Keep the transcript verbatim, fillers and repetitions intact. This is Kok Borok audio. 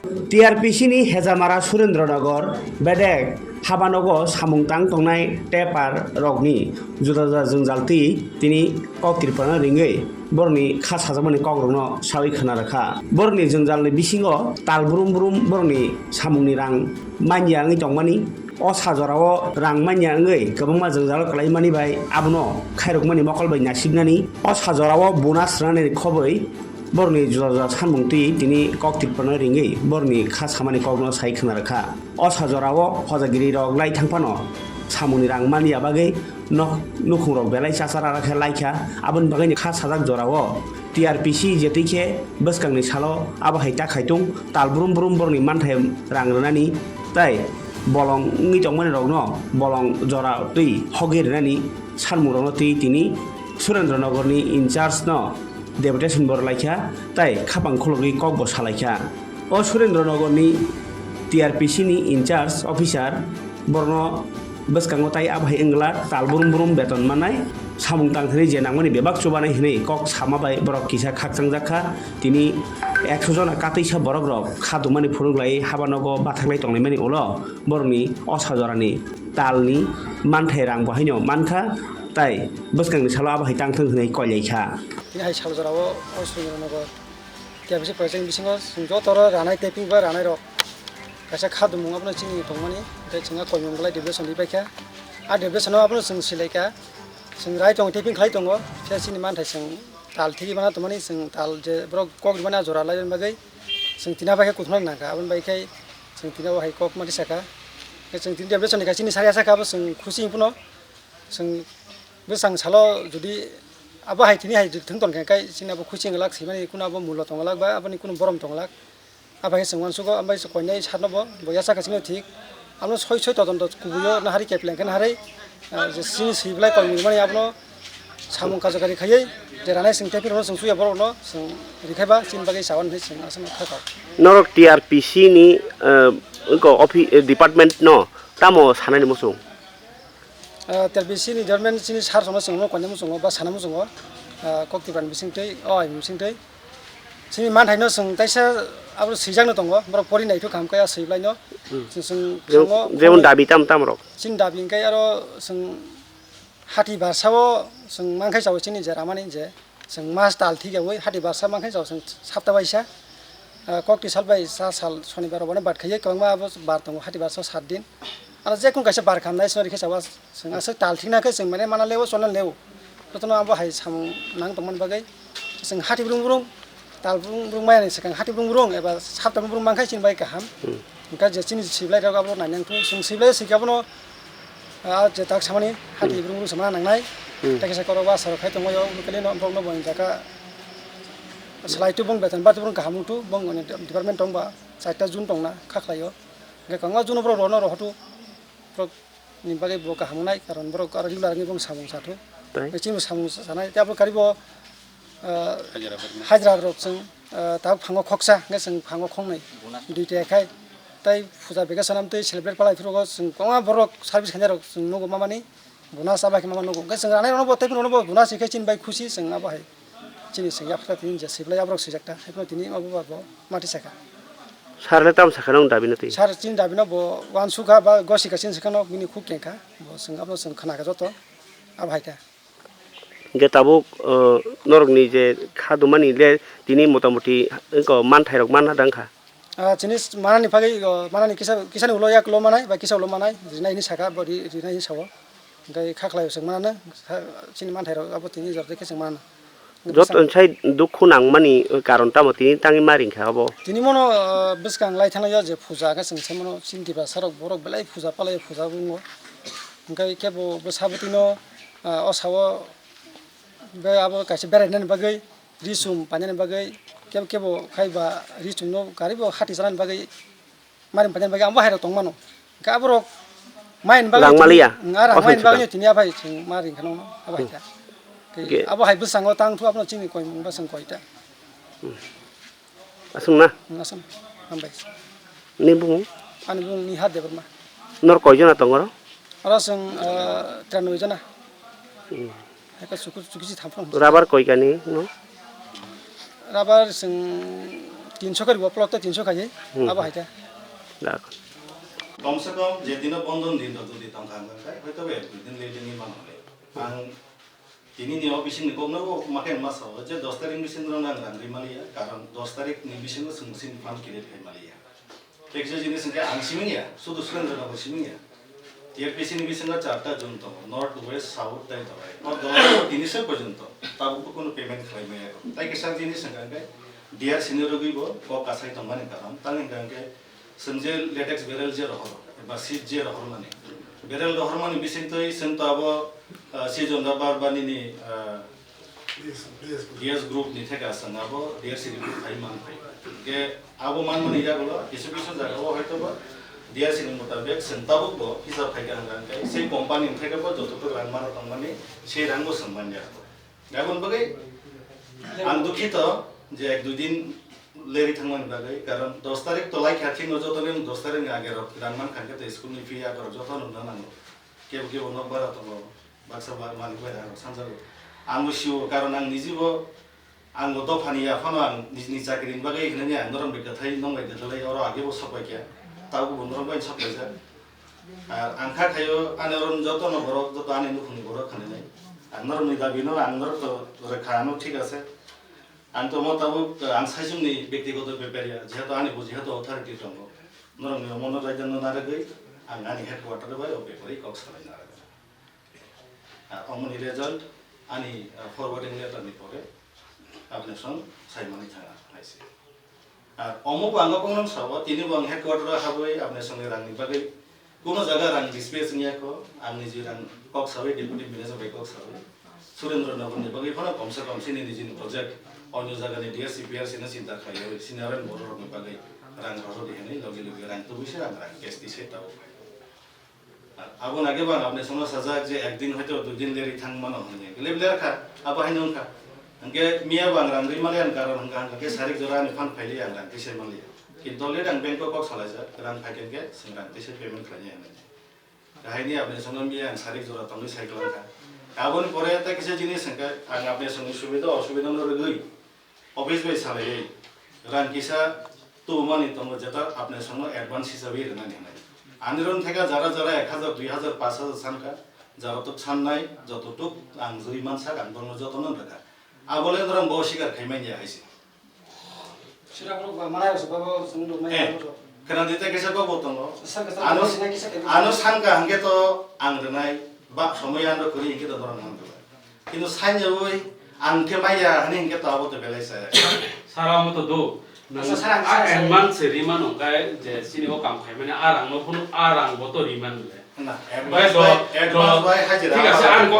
T R P C ni Hejamara Surendra Nagar bedek habanogo samung tang tongnai tepar rokni juda juda jwngjal twi tini kok Tripura ringwi borokni kha sajakmani kokrokno sawi khna rwkha. Borokni jwngjalni bisingo tal brum brum borokni samungni rang manya wngwi tongmani. O sa jorao rang manya wngwi kwbangma jwngjalo kwlaimani bai abono khairokmani mokol bai nasiknani. O sa jorao bonus rwnani khobwi borokni juda juda sanmung twi tini kok Tripura ringwi borokni kha samani kokno sai khna rwkha. O sa jorao hojagiri rok lai thang phano samungni rang manya bagwi nok nukhung rok belai chachara khe laikha. Aboni bagwi kha sajak jorao T R P C je twi khe bwskangni salo abo hai ta khaitung tal brum brum borokni manthai rang rwnani tei bolong wngwi tongmani rokno bolong jora twi hogwi rwnani sanmung rokno twi tini Surendra Nagar ni in charge no deputation bo rwlaikha tei khapang khulogwi kok bo salaikha. O Surendra Nagar ni T R P C ni in charge officer borokno bwskango tai abo hai wngla tal brum brum beton manai samung tang thani je nangmani bebak chubanai hinwi kok sama bai borok kisa khakchang jakha. Tini ekso jona katwisa borok rok kha dungmani phunuk lai haba nogo bathaklai tonglaimani ulo borokni o sa jorani talni manthai rang bo haino mankha tai bwskangni salo abo hai tangthung hinwi koilaikha. Tini hai sal jorao o Surendra Nagar T R P C project bisingo chwng joto oro ranai taping ba ranai rok kaisa kha dumung abono chini tongmani tei chwng a koimung belai depression ri paikha. A depression o abono chwng silaikha, chwng rai tongo, taping khlai tongo, phiya chini manthai chwng tal thigwi mana tongmani, chwng tal je borok kok rwmani a jora laibani bagwi chwng tina bai khe kuthumnani nangkha. Aboni bai khe chwng tina o hai kok ma tisakha. Khe chwng tini depression ni kaisa chini sari asakha, abo chwng khusi wng phano. Chwng bwsang salo jodi abo hai tini hai jodi thwng tongkha khe chini abo khuching glak swimani kunu abo mulo tong glak ba aboni kunu borom tong glak. Abo hai chwng uansugo, abo hai chwng koinai satno bo, bo yasa khe chini thik. Abono soi soi todonto kubuio nahari kepleng khe nahari, ah, je chini swi belai koimung mani abono samung kajakari khaiwi je ranai chwng tei phirokno chwng suya borokno chwng rikhaiba chini bagwi chawan hinwi chwng aswkno kha kok. Norok T R P C ni, eh, wngkha offi-, eh, department no tamo sanani muchung? Ah, T R P C ni department chini sir sono chwngno koinai muchungo ba sana muchungo, ah, kok Tripura ni bisingtwi, o aini bisingtwi. Chini manthaino chwng taisa abo swijakno tongo, borok pori naithok kaham khe a swi bwlaino. Hmm. Chwng, chwng Jemon, thango jemon khongnai. Dabi tam tam rok. Chini dabi hwnkhe aro chwng hati barsao chwng mankhai chao chini je ramani je. Chwng mas tal thik yawi hati barsa mankhe chwng sapta baisa, ah, kokti sal bai sa sal sonibar rok bad khaiwi kwbangma abo bar tongo hati barsa sat din. Aro jekung kaisa bar khamnai sori khe chao chwng aswk tal thikna khe chwng mane mana lewo chole lewo. Jotono abo hai samung nang tongmani bagwi chwng hati brung brung tal brung brung maya ni swkang hati brung brung eba sapta brung brung mankhe chini bai kaham. Hmm. Hwnkhe je chini siblai rok abo nainang thung, chwng siblai swi khe abono, ah, je tak samani hati Hmm. brung brung samana nangnai. Hmm. Tei kisa korok o asarok khai tongmani o locally no borok no bo jaka salai tu bong beton ba tu bong kaham wng tu bong department tong ba chaita jun tong na kha khlai o. Hwnkhe kwbangma jun borok rok no rohor tu borok ni bagwi bo kaham wngnai, karon borok aro regular wngwi bong samung sa thu. Tai? Chini bo samung sanai, tei abo karibo, ah, hajira rok chwng, ah, tabuk phango khoksa, hwnkhe chwng phango khongnwi, duita khai. Tai puja vacation amtwi celebrate palai phuru chwng kwbangma borok service khainai rok chwng nugo mamani, bonus aba khe mama nugo. Hwnkhe chwng ranai rokno bo tei phuru bo bonus khe chini bai khusi chwng abo hai. Chini sengya phra tini je siblai aborok swijak ta, haiphano tini obo ba bo mati saka. Sir le tam saka nong dabi no twi? Sir chini dabi no bo wansukha ba gosika chini saka no bini khuk kengkha, bo chwng abo chwng khna kha joto, abo hai kha. Hingke tabuk, uh, norok ni je kha dumani le tini motamoti wngko manthai rok manna dang kha? Ah, chini manani phagwi, o, manani kisa, kisani ulo yak lo manai, ba kisa ulo manai, rinai hini saka, bo ri-, rinai hini sao. Hingke kha khlai o chwng manano, kha, chini manthai rok abo tini jor khe chwng manano. Joto bwsang nsai dukhu nangmani karon tamo tini tangwi ma ringkha abo? Tini mono, o, bwskang lai thangna yo je puja khe chwng se mono chini Tiprasa rok borok belai puja palai o puja wngo. Hingke kebo bwsa bwtwi no, o, o sao be abo kaisa berainani bagwi. Ri chum painani bagwi kebo kebo khai ba ri chumno gari bo hati chanani bagwi maring painani bagwi abo hai rok tong mano. Hingke abo rok maini bagwi rang maliya? Tini, ah, rang maini bagwi tini aphai chwng ma ring khano abo hai kha. Hingke abo hai bwskango tang thu abono chini koimung bwswng koita. Aswng na? Aswng. Hambai. Ni bumung? Ani bumung Nihat Debbarma. Nor koi jona tongo oro? Oro chwng, ah, tiranoi jona. Hmm. Eko chuku, chuku si thampung. Rabar koi kani no? Rabar chwng Tinso khe ribo, plot to tinso khaye, hmm, abo hai khe. Dak. Kom se kom je dino bondon din rok jodi tong kha, hwnkhe hoito ba ek dui din late wngwi mano hwnwi. Ang tini ni o bising ni kok no bo ma khe ma sao je dos tarik ni bising rok nang rang rwi maliya, karon dos tarik ni bising o chwng sini fund create khai maliya. Tei kisa jinis hwnkhe ang simi ya, sudu Surendra Nagar simi ya. T R P C ni bisingo charta zone tongo, North, West, South tei Dorai. O Dorai tini se porjonto tabukbo kunu payment khlai maya kho. Tai kisa jinis hwnkha hwnkhe D R C ni rwgwi bo kok kasai tongmani karon. Tamni hwnkha hwnkhe chwng je latex barrel je rohor, eba seed je rohormani. Barrel rohormani bisingtwi chwng to abo, ah, season rubber ba nini, ah, D S group ni theka chwng abo D R C report khai man phai. Hwnkhe abo manmani yagulo kisu kisu jaga o hoito ba D R C ni mutabek chwng tabuk bo hisab khai ka hwnkha hwnkhe sei company ni theka bo joto rang mano tongmani sei rang bo chwng man ya. Aboni bagwi ang dukhito je ek dui din leri thangmani bagwi, karon dos tarik to lai kha thik no joto ni dos tarik ni age rok rang man kha hwnkhe tei school ni fee akorok joto nukna nango. Kebo kebo nok bara tongo. Baksa ba malik bai rang sanjago. Ang bo sio, karon ang niji bo, ang bo dophani ya phano ang nijini chakri ni bagwi hinani ang norok bai kwthai nong bai kwthalai oro age bo sok bai kha. Tabuk bo norok bai sok laijak. Ar ang kha khayo ani oro joto no borok, joto ani nukhungni borok khani nai. Ang norok ni dabi no ang norok to rekha ano thik ase. Ang to mo tabuk ang saichung ni bektigoto bepar ya, jehetu ani bo jehetu authority tongo. Norok ni omo no raida no naragwi ang ani headquarter bai o bepari kok salai naragwi. Ah, omoni result ani, ah, forwarding letter ni pore apne song saimani thanga hai se. Ar omo bo ang kok nang sao, tini bo ang headquarter o habwi apne song ni rang ni bagwi kuno jaga rang dispatch wngya kho, ang niji rang kok sawi deputy manager bai kok sawi. Surendra Nagar ni bagwi phano komsa kom sini nijini project onyo jaga ni D R C P R C no chinta khlaiwi sini aro borok rok ni bagwi rang rw di hinwi logi logi rang tubui se ang rang cash di se tabo. Abo nage bang apne sono sajak je ekdin hoito dui din leri thang mano hwnwi. Leb ler kha, abo haino wngkha. Hwnkhe miya bo ang rang ri maliya ang karon hwnkha hwnkhe sarik jora ani phan phaili ang rang tisa maliya. Kintu already ang bank o kok salaijak, rang phai khe hwnkhe chwng rang tisa payment khlainai hwnwi. Kahaini apne sono miya ang sarik jora tongwi sai kwlangkha. Aboni pore tei kisa jinis hwnkhe ang apne songni subida osubida no rwgwi. Office bai salaiwi rang kisa tubumani tongo, jeta apne songno advance hisabe rwnani hinwi. Ani ron theka jara jara ek hajar, dui hajar, pash hajar sankha, jara tok sannai, joto tok ang juri mansak ang borokno jotono rwkha. Abole norok bo sikar khai manya hai se. Sira borok ba manai rok se babo song rok manya Eh, rok. Khwnadi tei kisa kok bo tongo. Sir, kisa Ano, kisa kisa kisa ano sankha hwnkhe to ang rwnai, ba somoi ano kwrwi hwnkhe to norok nang rwnai. Kintu sanya oi ang khe maya hani hwnkhe to abo to belai saya. Sara mo to do. Nang Asa sarang, a sarang, sarang. Engman se riman ongkai je sini o kam khaimani arang no phunu arang bo to riman le. Na, Bai advance do, bai, advance do. Bai hajira Thik ase, bai. Ang ko,